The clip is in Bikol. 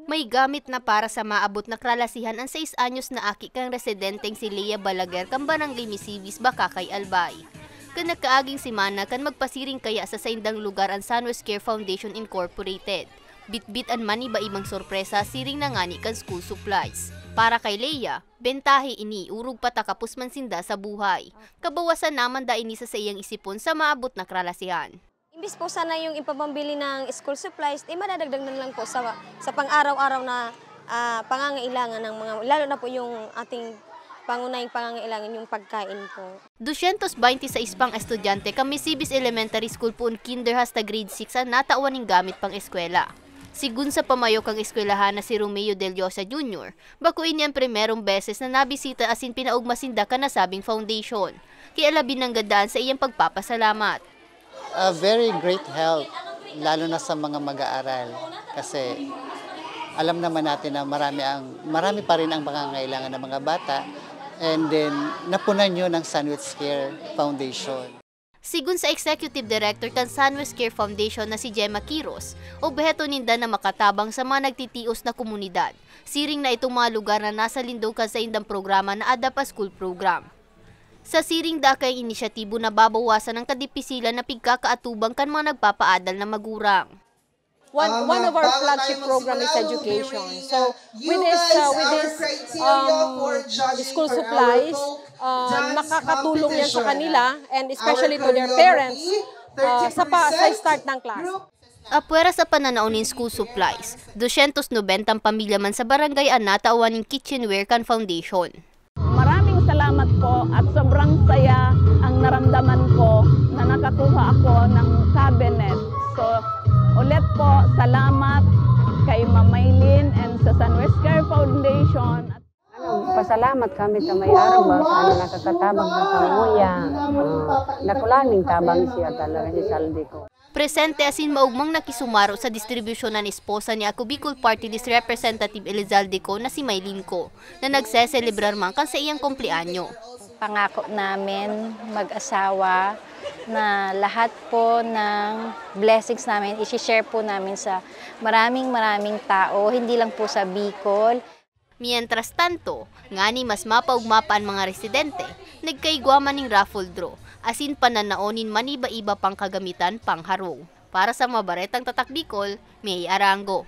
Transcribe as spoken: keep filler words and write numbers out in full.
May gamit na para sa maabot na kralasihan an sais anyos na aki kan residenteng si Lea Balaguer kan Barangay Misibis, Bacacay, Albay. Kan nagkaaging semana kan magpasiring kaya sa saindang lugar an Sunwest Care Foundation Incorporated. Bitbit an maniba-ibang sorpresa siring na ngani kan school supplies. Para kay Lea, bentahe ini, orog pa ta kapos man sinda sa buhay. Kabawasan naman da ini sa saiyang isipon sa maabot na kralasihan. Imbis po sana yung ipapambili ng school supplies, eh, madadagdag na lang po sa, sa pang-araw-araw na, ah, pangangailangan ng mga, lalo na po yung ating pangunahing pangangailangan, yung pagkain po. Dosyentos baynte sais pang estudyante kan Misibis Elementary School, poon kinder hasta grade six, an natawan nin gamit pang eskwela. Sigun sa pamayo kan eskwelahan na si Romeo Del Llosa Junior, bako ini an primerong beses na nabisita asin pinaogma sinda kan nasabing foundation. Kaya labi nanggad an saiyang pagpapasalamat. A very great help, lalo na sa mga mag-aaral. Kasi alam naman natin na marami, ang, marami pa rin ang pangangailangan ng mga bata. And then, napunan yun ng Sandwich Care Foundation. Sigun sa Executive Director kan Sandwich Care Foundation na si Gemma Quiros, obheto ninda na makatabang sa mga nagtitios na komunidad. Siring na itong mga lugar na nasa lindog kan saindang programa na Adapt a School Program. Sa siring dakay inisyatibo, nababawasan ang kadipisilan na pigkakaatubang kan mga nagpapaadal na magurang. One, one of our flagship program is education. So, with this, uh, with this, um, school supplies, uh, makakatulong yan sa kanila and especially to their parents, uh, sa pa, sa start ng class. Apwera sa pananao nin school supplies, dosyentos nobenta ang pamilya man sa barangay an natawan nin kitchenware kan foundation. Maraming salamat po at sobrang saya ang naramdaman ko na nakakuha ako ng cabinet. So, ulit po, salamat kay Ma'am Maylin and sa Sunwest Care Foundation. Ano, pasalamat kami sa may araw ba, sa ano, nakakatabang na sa nguya. Ah, dakulaning tabang siya talaga, si Saldi ko. Presente asin maogmang nakisumaro sa distribusyon an esposa ni Ako Bicol Party List Representative Elizalde Co na si Maylin Co, na nagseselebrar man kan saiyang kumpleanyo. Pangako namin mag-asawa na lahat po ng blessings namin, isi-share po namin sa maraming, maraming tao, hindi lang po sa Bicol. Mientras tanto, ngani mas mapaogma pa an mga residente, nagkaigwa man nin raffle draw, asin pananao nin maniba-iba pang kagamitan pangharong. Para sa mga baretang Tatak Bicol, May Arango.